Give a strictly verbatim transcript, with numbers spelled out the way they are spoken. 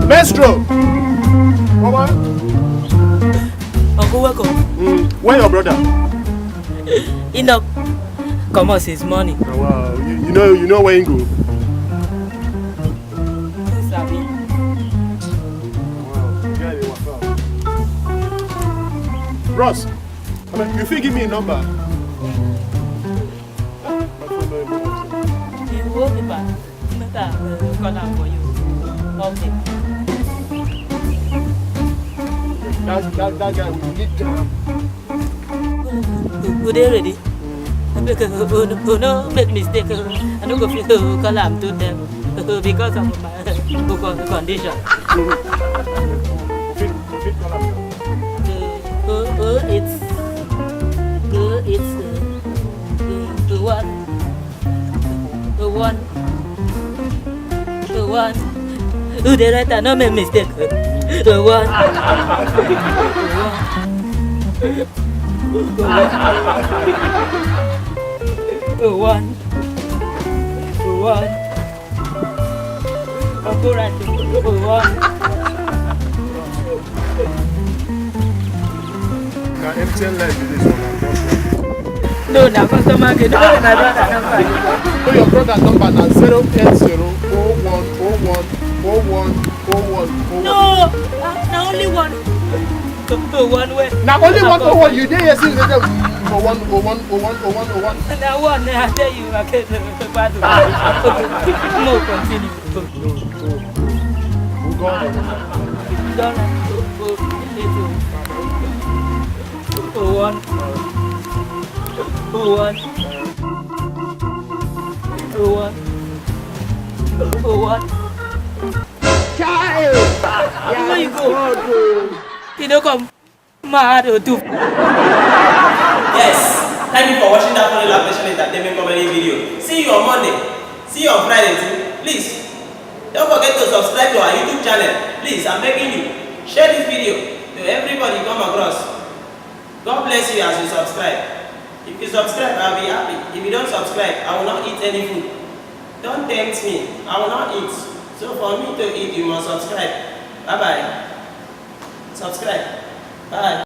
Maestro! Mama? Uncle, welcome. Mm, where your brother? Enoch. Come on, since morning. Oh, wow. You, you know, you know where he go? Sabi. Wow. Bros, you fit give me a number? You hold me back. Make I, uh, call am for you. Okay. That, that, that guy will need jam. You dey ready? Abeg, uh, uh, uh, no make mistake. Uh, I no go fit, uh, call am to them, uh, because of my, uh, con-, condition. Fit, fit call am. Uh, uh, uh, it's, uh, it's, uh, uh, uh, one. Oh one. Oh one. Who dey write am? No make mistake. Oh one. Oh one. Oh one. Uncle, right. Oh one. Na M T N line be this one, na just one. No, na customer care. No, na my brother number. So your brother number na zero eight zero oh one oh one oh one oh one oh one. No, uh, na only one. Oh one wey. Na only one oh one. You dey here since yesterday. Oh one, oh one, oh one, oh one, oh one. Na one, I tell you, I can't. Bad. Okay, no, continue. Who got it? Done. Oh, oh, eight, oh. Oh one. Oh one. Oh one. Oh one. Child! Where you go? You no come. Mad or do. Yes. Thank you for watching that funny Laugh Nation Entertainment comedy video. See you on Monday. See you on Friday too. Please, don't forget to subscribe to our YouTube channel. Please, I'm begging you. Share this video to everybody you come across. God bless you as you subscribe. If you subscribe, I'll be happy. If you don't subscribe, I will not eat any food. Don't tempt me. I will not eat. So for me to eat, you must subscribe. Bye bye. Subscribe. Bye.